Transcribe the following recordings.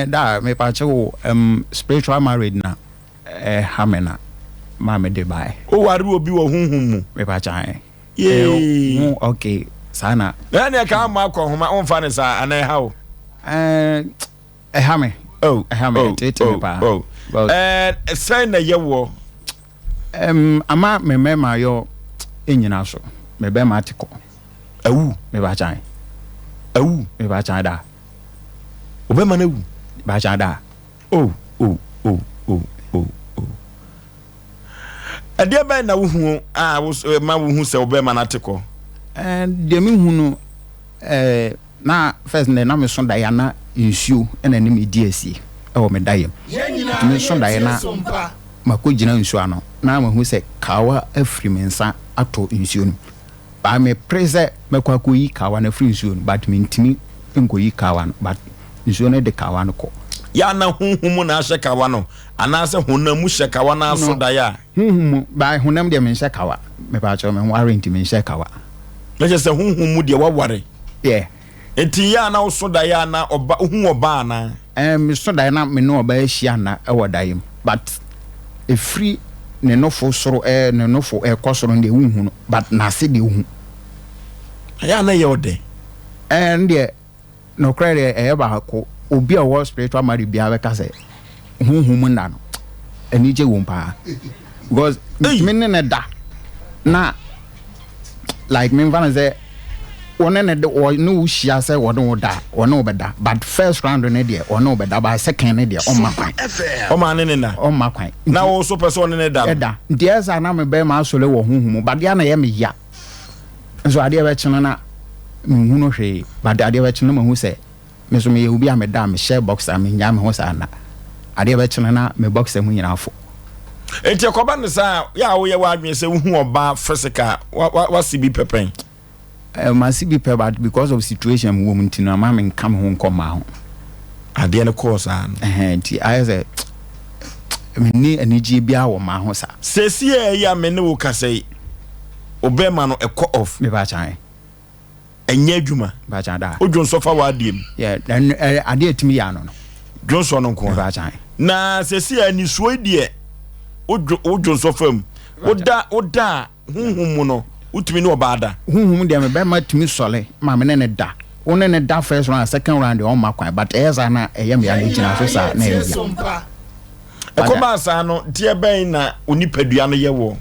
Da mepakyɛ wo, spiritual marriage na ɛha me na maa me de bae. Woware obi wɔ honhom mu? Mepakyɛ. Yee. Ho okay, saa na. Na ɛne ɛka ama akɔ nhoma, womfa ne saa anaa ɛha wo? Ɛha me. Oh, ɛha me, oh, ɛtete me oh, paa. oh. But Sɛn na ɛyɛ woɔ? Ama me mmarima yɔ nyina so. Me bɛrima te kɔ. Awu. Mepakyɛ. Awu. Mepakyɛ da. Obɛma no awu. Mepakyɛ da. Oh, oh, oh, oh, oh, oh. Ɛdeɛ bɛn na wohu a ma wohu sɛ wobɛma no ate kɔ? Deɛ mehu no, na first na na meso daeɛ na nsuo na ne medi asie ɛwɔ me daeɛ mu. Nti meso daeɛ na makɔgyina nsuo ano na mahu sɛ kawa afiri me nsa atɔ nsuo no mu. But mepere sɛ mɛkɔ akɔyi kawa no afiri nsuo no, but mentumi nkɔyi kawa no, but nsuo no de kawa no kɔ. Yɛ ana honhom mu na ahyɛ kawa no anaasɛ honam mu hyɛ kawa no aso daeɛ a? Honhom mu, but honam deɛ menhyɛ kawa. Mepaakyɛw, menware nti menhyɛ kawa. Na kyerɛ sɛ honhom mu deɛ woaware? Yeah. Nti yɛ ana woso daeɛ a na ɔba, wohu ɔbaa anaa? Meso daeɛ na me ne ɔbaa ahyia nna wɔ daeɛ mu, but ɛfiri ne nofo soro ne nofo ɛkɔ soro no deɛ wonhu no, but n'ase deɛ wohu. Ɛyɛ a na ɛyɛ wo dɛ? Ɛno deɛ nokorɛ deɛ ɛyɛ baako, obi a ɔwɔ spiritual marriage biara bɛka sɛ honhom mu nna no anigye wom paa, because metumi ne no da na like memfa no sɛ wɔne ne de wɔne wo hyia sɛ wɔne wo da wɔne wo bɛda, but first round ne deɛ wɔne wo bɛda, but second ne deɛ ɔmma kwan. Ɔma ne ne na. Ɔmma kwan. Na wo nso pɛ sɛ ɔne ne da no. Ɛda nti ɛyɛ sɛ na me bɛrima asɔre wɔ honhom mu, but deɛ na ɛyɛ me ya nso adeɛ bɛkye no na menhu no hwee, but adeɛ bɛkye no mahu sɛ me nso meyɛ obi a meda a mehyɛ boxer, mennyaa me ho saa nna, adeɛ bɛkye no na me boxer mu nyinaa fo. Nti ɛkɔba no saa a, yɛ a woyɛ w'adwene sɛ wohu ɔbaa physical, wase bi pɛ pɛn? Mase bi pɛ, but because of situation mewɔ mu nti no ama menka me ho nkɔ mmaa ho. Adeɛ no kɔɔ saa no. Ɛhɛn, nti ayɛ sɛ menni anigyeɛ biara wɔ mmaa ho saa. Seesei yi a me ne wo kasa yi, wo bɛrima no ɛkɔ off? Mepa kyan. Ɛnyɛ adwuma. Mepa kyan daa. Wo dwonsɔ fa w'adeɛ mu? Yeah, adeɛ ɛtumi yɛ ano no. Dwonsɔ no nko ara? Mepa kyan. Na seesei a nisuo yi deɛ, wo dwonsɔ fa mu. Woda, woda a, honhom mu no, wotumi ne ɔbaa da? Honhom mu deɛ, me bɛrima tumi sɔre ma me ne no da. Wo ne no da first round, second round deɛ ɔmma kwan, but ɛyɛ saa na ɛyɛ me ya na ɛgyina so saa na ɛyɛ ya. Ɛkɔbaa saa no, deɛ bɛn na wo nipadua no yɛ wɔ?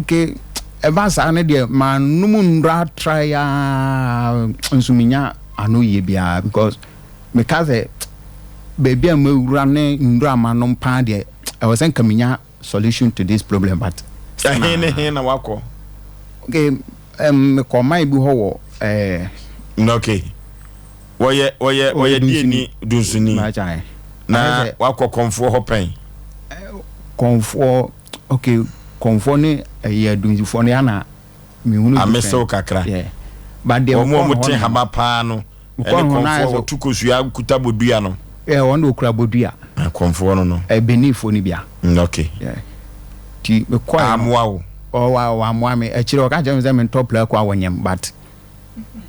Okay, ɛba saa no deɛ, manom nnuro atra yi ara nso menya ano yie biara, because meka sɛ baabi a mawura ne nnuro a manom paa deɛ, ɛwɔ sɛ nka menya solution to this problem, but. Ɛhe ne he na wakɔ? Okay, mekɔ man bi hɔ wɔ Okay. Wɔyɛ wɔyɛ wɔyɛ dieni dunsuni. Na wakɔ kɔnfoɔ hɔ pɛn? Kɔnfoɔ, okay, kɔnfoɔ ne ɛyɛ dunsifoɔ no yana mehunu. Amesew kakra. Yeah. But deɛ wɔn a wɔte hama paa no ɛne kɔnfoɔ wɔtu kosua kuta bodua no. Yeah, wɔn de okura bodua. Kɔnfoɔ no no. Beninfoɔ no bia. Okay. Yeah. Ti mekɔɛ no. Amoa wo. Ɔwa wamoa me. Akyire ɔka kyerɛ me sɛ mentɔ prako a wɔnyam, but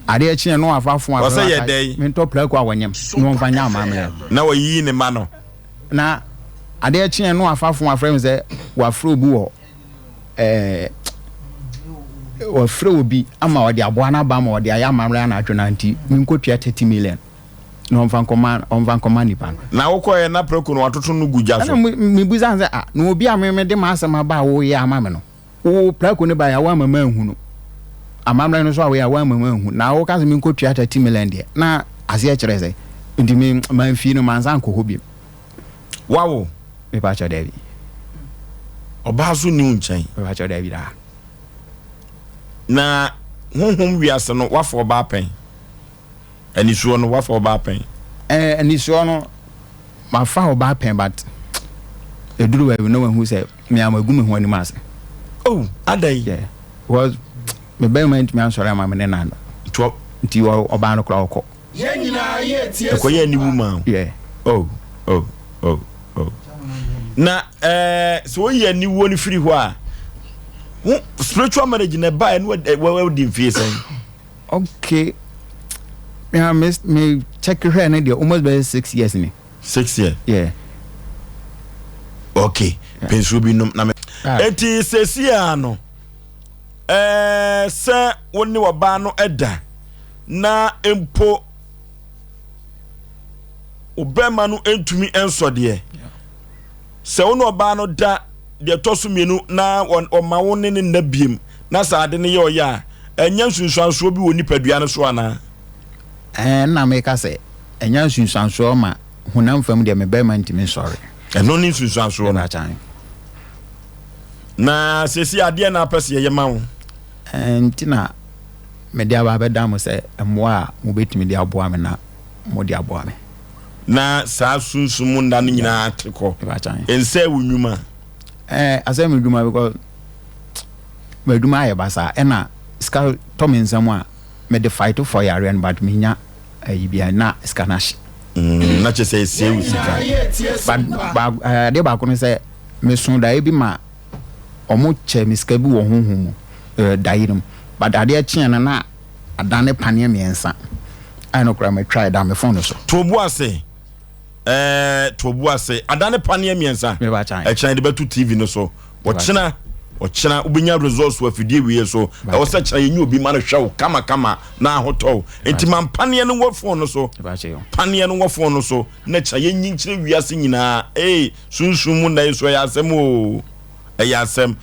adeɛ kyeɛ no wafa fon afrɛ. Ɔsɛ yɛ dɛn? Mentɔ prako a wɔnyam na wɔmfa nyɛ amammerɛ. Na wɔyiyi ne ma no. Na adeɛ kyeɛ no wafa fon afrɛ me sɛ wafrɛ obi wɔ ɛɛ wafrɛ obi ama ɔde aboa no aba ama ɔde ayɛ amammerɛ anadwo no nti menkɔtua 30 million na ɔmfa nkɔma ɔmfa nkɔma nipa no. Na wokɔɛ na prako no watoto no gu gya so. Ɛna mebusa sɛ ah, na obi a me mede m'asɛm aba a woyɛ ama me no, wo prako no baeɛ a woamma manhu no, amammerɛ no so a woyɛ a woamma manhu, na woka sɛ menkɔtua 30 million deɛ, na aseɛ kyerɛ sɛ nti me mamfii no mansan nkɔ hɔ bio. Wawo? Mepa kyɛw, daabi. Ɔbaa so nni wo nkyɛn? Mepa kyɛw, daabi daa. Na honhom wiase no wafa ɔbaa pɛn? Anisoɔ no wafa ɔbaa pɛn? Ɛɛ anisoɔ no mafa ɔbaa pɛn, but ɛduru baabi na wahu sɛ me a magu me ho anim ase. Oh, adɛn? Yeah, because me bɛrima ntumi ansɔre ama me ne nanda. Nti ɔbaa no koraa ɔkɔ. Ɛkɔyɛ aniwu maa wo? Yeah. Oh, oh, oh, oh. Na ɛɛ sɛ woyi aniwuo no firi hɔ a, ho spiritual marriage na ɛbaeɛ no wadi mfie sɛn? Okay. Me me me check hwɛ ne deɛ almost bɛyɛ 6 years ni. 6 years? Yeah. Okay, pɛ nsuo bi nom na me. Ah. Eti sɛsi a no, sɛ wo ne ɔbaa no ɛda na mpo ɔbɛrima no ntumi nsɔ deɛ, sɛ wo ne ɔbaa no da deɛ ɛtɔ so mmienu na ɔma wo ne ne nna biem na saa ade no yɛ ɔyɛ a, ɛnyɛ nsunsuansoɔ bi wɔ nipadua no so anaa? Ɛɛ, na meka sɛ ɛnya nsunsuansoɔ ma honam fam deɛ, me bɛrima ntumi nsɔre. Ɛno ne nsunsuansoɔ no. Ɛbɛkyan. Na sɛsi adeɛ na apɛ sɛ yɛyɛ ma wo? Ɛɛ, nti na mede aba abɛda mo sɛ mmoa a mobɛtumi de aboa me na mode aboa me. Na saa sunsum mu nna no nyinaa te kɔ. Ɛbɛkyan. Ɛnsɛ wo nnwuma? Ɛɛ, asɛ me dwuma because m'adwuma ayɛ basaa, ɛna sika tɔ me nsam a mede fight for yareɛ no, but menya ayi bia na sika no ahye. Na kyerɛ sɛ ɛsie wo sika. But adeɛ baako no sɛ meso daeɛ bi ma ɔmo kyɛ me sika bi wɔ honhom mu, daeɛ no mu, but adeɛ kyeɛ no na adane paneɛ mmiɛnsa a ɛno koraa matwa ɛda me phone no so. To bo ase, to bo ase. Adane paneɛ mmiɛnsa? Meba kyan. Ɛkyena de bɛto TV no so. Ɔkyena, ɔkyena wobɛnya results wɔ afidie wie so. Ɛwɔ sɛ kyena yɛnyɛ obi ma no hwɛ wo kamakama na ahotɔ wo. Nti ma mpaneɛ no wɔ phone no so. Meba kyɛn. Paneɛ no wɔ phone no so na kyena yɛnyi nkyerɛ wiase nyinaa. Ee, sunsum mu nna yi so ɛyɛ asɛm o, ɛyɛ asɛm.